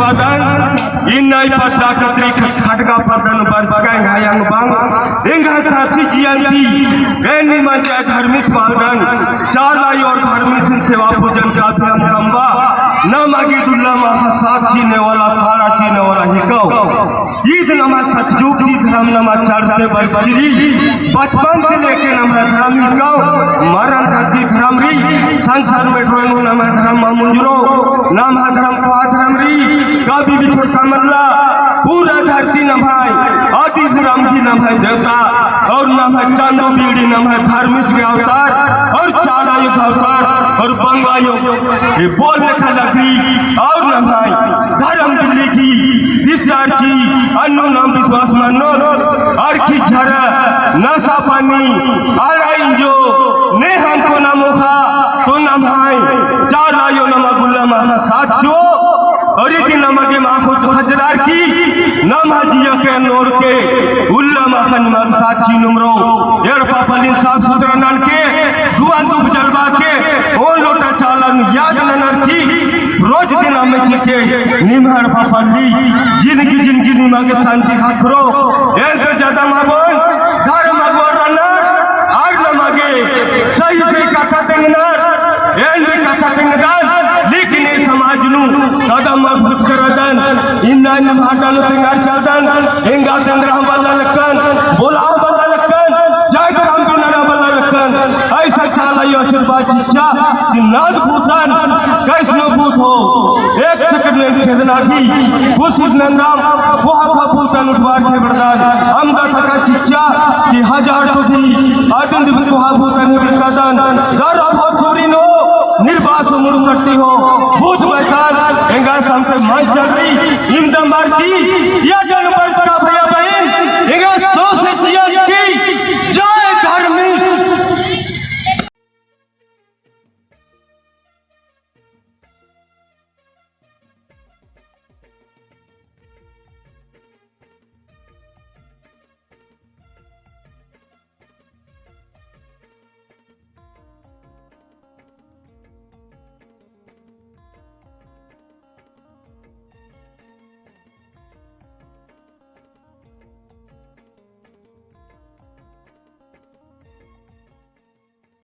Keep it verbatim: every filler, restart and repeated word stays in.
पद्दन, इन्ना ई पद्दा कतरी खटगा पद्दन बरचका एंग्है अंग बंग, एंग्है सासी जिया ती, एन निमन जय धर्मेस बअदन, चाला आयो और धर्मेसिन सेवा पूजन का भी हम कमबा, नमा गे उल्ला माख़ा साथ चिअना वाला, साड़ा चिअना वाला हिकौ। ईद नमा सतजुग ती धरम नमा चढ़ते बरचकी रई, बचपन से लेके नम्है धरम हिकौ, मरन तक की धरम रई, संसार में ढोएन नम्है धरम मा मुंजरो, नम्है धरम कोहा धरम रई, कभी भी छोटका मल्ला, पूरा धरती नम्है, आदि धरम की नम्है देवता, और नम्है चांदो बीड़ी नम्है धर्मेस के अवतार, और चाला आयो के अवतार, और बंगा आयो, ये बोल लेखा लकड़ी, और नम्है धरम बिल्ली की विस्तार की अन्नु नाम विश्वास मन्नोत, अरखी झरा, नशा पानी, आड़ा इंजो, ने हमको ना मोखा, तो नम्है चाला आयो नमा गे उल्ला माख़ा साथ चिओ, और इदी नमा गे माख़ो तो खजरार की, नम्है जिया के नोर के, उल्ला माख़ा नमा गे साथ चिनुम रओ, एड़पा पल्लिन साफ सुथरा ननके, धुआं धूप जलबा के, ओन लोटा चाला नू याद ननर की, रोज दिन अम्म चिके, निम्है एड़पा पल्ली, जिनगी जिनगी निमा गे शांति ख़क्खरो, एन तो ज्यादा मा बओन, धरम अगुवर रअनर, आर नमा गे सही सही कत्था तेंगनर, एन भी कत्था तेंगदन, लेकिन ए समाज नू कदम मजबूत करदन, इन्ना निम्है अड्डा नू तेंगार चलदन, एंगा तेंगरा बल्ला लक्कन, बोला बल्ला लक्कन, जय राम बिनरा बल्ला लक्कन, ऐसा चाला आयो आशीर्वाद चिच्चा, कि नाद भूतन, कैसनो भूत हो, एक सेकंड में खेदना की कोशिश नंदम, कोहा कोहा भूतन उठवार के बरदन, अमदा थका चिच्चा, कि हजार तो भी, अदिन दिम कोहा भूतन निबड़कादन, दर अब हो थोड़ी नो, निर्वास मुड़ कट्टी हो, भूत बैताल, एंगा सामते मांस चल रई, इमदा मार की, या जन पर